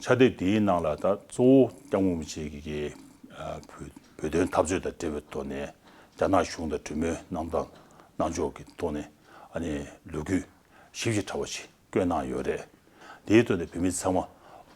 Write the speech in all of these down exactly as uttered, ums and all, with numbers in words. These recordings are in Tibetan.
ཕྱག་དེབ་འདིའི་ནང་ལ་ད་གཙོ་བོ་སྐྱབས་མགོན་རིན་པོ་ཆེ་གིས་བོད་བོད་དོན་འཐབ་རྩོད་དང་འབྲེལ་བའི་ཐོག་ནས་རྒྱ་ནག་གཞུང་དང་གྲོས་མོལ་གནང་སྟངས་གནང་ཕྱོགས་ཀྱི་ཐོག་ནས་ཨ་ནི་ལོ་རྒྱུས་ཞིབ་ཅིང་ཕྲ་བ་ཞིག་བཀོད་གནང་ཡོད་རེད། འདིའི་ཐོག་ནས་བོད་མི་ཚང་མ་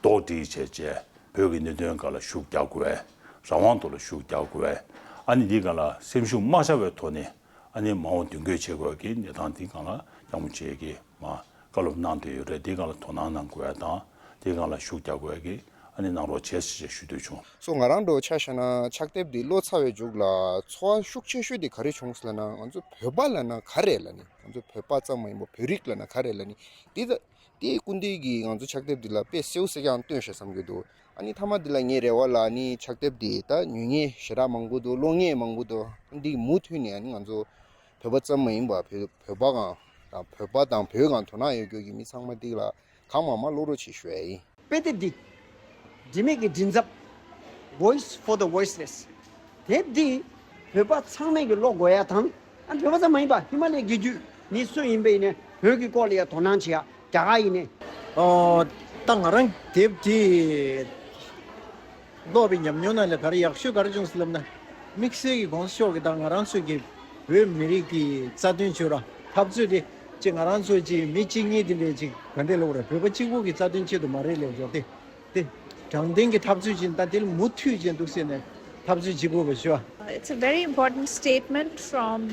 རྡོག་སྒྲིལ་བྱས་བྱས་བོད་ཀྱི་གནད་དོན་སྒང་ལ་ཤུགས་རྒྱག་དགོས། རང་དབང་ཐོག་ལ་ཤུགས་རྒྱག་དགོས། ཨ་ནི་འདིའི་སྒང་ལ་སེམས་ཤུགས་མ་ཆག་པའི་ཐོག་ནས་ཨ་ནི་མ་འོངས་མདུན་སྐྱོད་བྱེད་དགོས་ཀྱི་གནས་སྟངས་འདིའི་སྒང་ལ་སྐྱབས་མགོན་རིན་པོ་ཆེ་གིས་མ་བཀའ་སློབ་གནང་བསྡད་ཡོད་རེད། འདིའི་སྒང་ལ་དོ་སྣང་གནང་དགོས་ཡ་དང་འདིའི་སྒང་ལ་ཤུགས་རྒྱག་དགོས་ཀྱི་ཨ་ནི་གནང་རོགས་བྱེད་ཞེས་ཞུ་འདོད་བྱུང་། སོ་ང་རང་འདྲ་བོ་ཆ་བཞག་ན་ཕྱག་དེབ་འདི་ཀློག་ཚར་བའི་མཇུག་ལ་ཚོར་བ་ཤུགས་ཆེ་ཤོས་དེ་ག་རེ་བྱུང་ཟེར་ལབ་ན། ང་ཚོ་བོད་པ་ལབ་ན་ག་རེ་ལབ་ནི། ང་ཚོ་བོད་པ་ཙམ་མ་ཡིན་པར་བོད་རིགས་ལབ་ན་ག་རེ་ལབ་ནི། འདི་ད་དེའི་སྐུ་མདུན་གྱིས་ང་ཚོ་ཕྱག་དེབ་འདི་ལ་དཔེ་གསལ་པོ་གསལ་རྐྱང་སྟོན་ཤག་བསམ་གྱི་འདུག་ཨ་ནི་མཐའ་མ་འདི་ལ་ངའི་རེ་བ་ལ་ཨ་ནི་ཕྱག་དེབ་འདི་ད་ཉོ་མཁན་ཞེ་དྲག་མང་པོ་འདུག་ཀློག་མཁན་མང་པོ་འདུག་འདི་མུ་མཐུད་ནས་ཨ་ནི་ང་ཚོ་བོད་པ་ཙམ་མ་ཡིན་པར་བོད་བོད་པ་གང་དང་བོད་པ་དང་བོད་གང་དོ་སྣང་ཡོད་རྒྱུ་གི་མི་ཚང་མ་འདི་ལ་གང་མང་མང་ཀློག་རོགས་བྱེད་ཞུ་ཡ་ཡིན། དཔེ་དེབ་འདི་འབྲི་མེད་ཀྱི་མགྲིན་ཚབ། Voice for the Voiceless། དེབ་འདི་བོད་པ་ཚང་མས་ཀྱི་ཀློག་དགོས་ཡ་དང་། ཨ་བོད་པ་ཙམ་མ་ཡིན་པ་ཧི་མ་ལའི་རྒྱལ་རྒྱུད་མི་སུ་ཡིན་པ་ཡིན་ནའི་བོད་ཀྱི་སྐོར་ལ་ཡ་དོ་སྣང་བྱེད་ཡ་རྒྱ་གར་ཡིན་ནའི། ཨོ། ད་ང་རང་དེབ་དེ་ཀློག་པའི་ཉམས་མྱོང་ནང་ལ་ག་རེ་ཡག་ཤོས་ག་རེ་བྱུང་ཟེར་ལབ་ན། དམིགས་བསལ་གྱི་གོང་ས་མཆོག་གིས་ད་ང་རང་ཚོ་གི་བོད་མི་རིགས་ཀྱི་རྩ་དོན་བྱོས་ར་འཐབ་རྩོད་དེ་ཅིག་ང་རང་ཚོ་ཅིག་མི་གཅིག་གཉིས་དེ་འདྲས་ཅིག་ག་འདྲས་ལབ་ར་བོད་པ་གཅིག་པུ་གི་རྩ་དོན་ཆེད་དུ་མ་རེད་ལབ་འཇོག་སྟེ། དེ་དྲང་བདེན་གྱི་འཐབ་རྩོད་ཅིག་ད་དེ་ལ་མུ་མཐུད་ཅིག་འདུག་ཟེར་ནས་འཐབ་རྩོད་བྱེད་དགོས་པ་ཞུ་བ། It's a very important statement from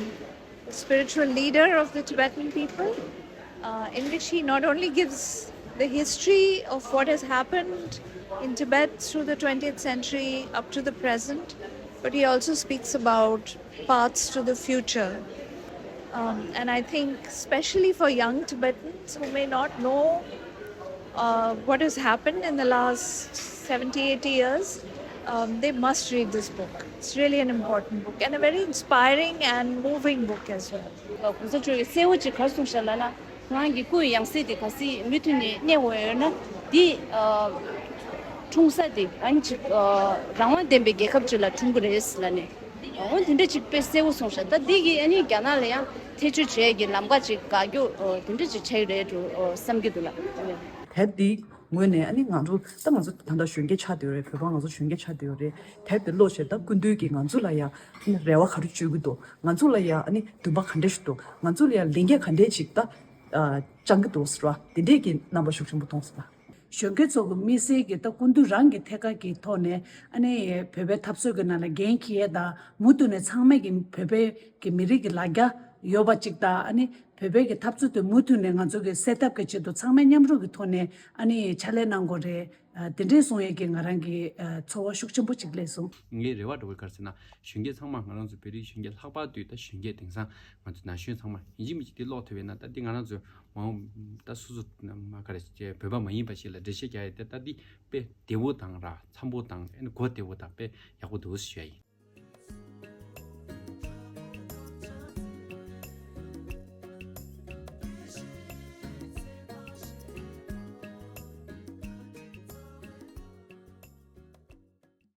the spiritual leader of the Tibetan people, uh, in which he not only gives the history of what has happened in Tibet through the twentieth century up to the present, but he also speaks about paths to the future. Um, and I think, especially for young Tibetans who may not know uh, what has happened in the last seventy, eighty years, um, they must read this book. It's really an important book and a very inspiring and moving book as well. གོང་ས་མཆོག་གིས་གསལ་བོ་ཅིག་ག་རེ་གསུངས་ཤག་ལབ་ན། ཁོ་རང་གི་སྐུ་ཡི་ཡང་སྲིད་དེ་གལ་སྲིད་མུ་མཐུད་ནས་གནས་དགོས་ཡོད་ན་འདི་ཨ་འཁྲུངས་ས་དེ་ཨ་ནི་ཅིག་ཨ་རང་དབང་ལྡན་པའི་རྒྱལ་ཁབ་ཅིག་ལ་འཁྲུངས་ཀྱི་རེད་ལབ་ནས། འོ་དེ་འདྲ་ཅིག་དཔེ་གསལ་བོ་གསུངས་ཤག་ད་འདི་གིས་ཨ་ནི་རྒྱ་ནག་ལ་ཡང་ཐེ་བྱུས་བྱེད་ཀྱི་ལམ་ཁ་ཅིག་དགའ་སྐྱོ་ཨོ་དེ་འདྲ་ཅིག་ཆགས་ཀྱི་རེད་འགྲོ་ཨོ་བསམ་གྱི་འདུག་ལ། དེབ་འདིའི་ངོས་ནས་ཨ་ནི་ང་ཚོ་ད་ང་ཚོ་ད་ལྟ་གཞོན་སྐྱེས་ཆགས་བསྡད་ཡོད་རེད། བོད་པ་ང་ཚོ་གཞོན་སྐྱེས་ཆགས་བསྡད་ཡོད་རེད། དེབ་འདི་ཀློག་བྱས་ད་སྐུ་མདུན་གྱིས་ང་ཚོ་ལ་ཡང་ཨ་ནི་རེ་བ་ག་རེ་བཅོལ་གྱི་འདུག་ང་ཚོ་ལ་ཡང་ཨ་ནི་འདུན་པ་ག་འདྲ་ཞིག་འདུག་ང་ཚོ་ལ་ཡང་ལས་འགན་ག་འདྲ་ཞིག་ད་ཨ་བཅང་གི་འདུག་ཟེར་བ་དེ་འདྲས་ཀྱི་རྣམ་པ་ཤུགས་ཆེན་པོ་མཐོང་སོང་ད། གཞོན་སྐྱེས་ཚོ་གི་དམིགས་བསལ་གྱི་ད་སྐུ་མདུན་རང་གི་ཐད་ཀ་གི་ཐོག་ནས་ཨ་ནི་བོད་པའི་འཐབ་རྩོད་ཀྱི་ནང་ལ་འགན་འཁྱེར་ཡས་དང་མུ་མཐུད་ནས་ཚང་མས་ཀྱི་བོད་པའི་གི་མི་རིགས་ཀྱི་ལ་རྒྱ་ཡོད་པ་ཅིག་དང་ཨ་ནི་བོད་པའི་གི་འཐབ་རྩོད་དེ་མུ་མཐུད་ནས་ང་ཚོ་གི་སེལ་ཐབས་ཀྱི་ཆེད་དུ་ཚང་མས་མཉམ་རུབ་ཀྱི་ཐོག་ནས་ཨ་ནི་ཕྱག་ལས་གནང་དགོས་རེད། ཨ་དེ་འདྲས་གསུང་ཡས་ཀྱི་ང་རང་གི་ཨ་ཚོར་བ་ཤུགས་ཆེན་པོ་ཅིག་སླེབས་སོང་། ངའི་རེ་བ་འདྲ་བོ་ག་རེ་ཟེར་ན་གཞོན་སྐྱེས་ཚང་མ་ང་རང་ཚོ་བོད་རིགས་གཞོན་སྐྱེས་ལྷག་པར་དུ་ད་གཞོན་སྐྱེས་དེང་སང་ང་ཚོ་ན་གཞོན་ཚང་མ་ཡིན་གཅིག་མིན་གཅིག་དེ་ཀློག་ཐུབ་ཡོད་ན་ད་འདི་ང་རང་ཚོ་མ་འོངས་ད་སོ་སོ་མ་ག་རེ་བོད་པ་མ་ཡིན་པ་ཞིག་ལ་འགྲེལ་བཤད་རྒྱག་ཡས་དེ་ད་འདི་དཔེ་བདེ་བོ་དང་ར་འཚམ་པོ་དང་ཨེ་ནི་གོ་བདེ་བོ་དང་དཔེ་ཡག་པོ་འདུག་ཞུ་ཡ་ཡིན།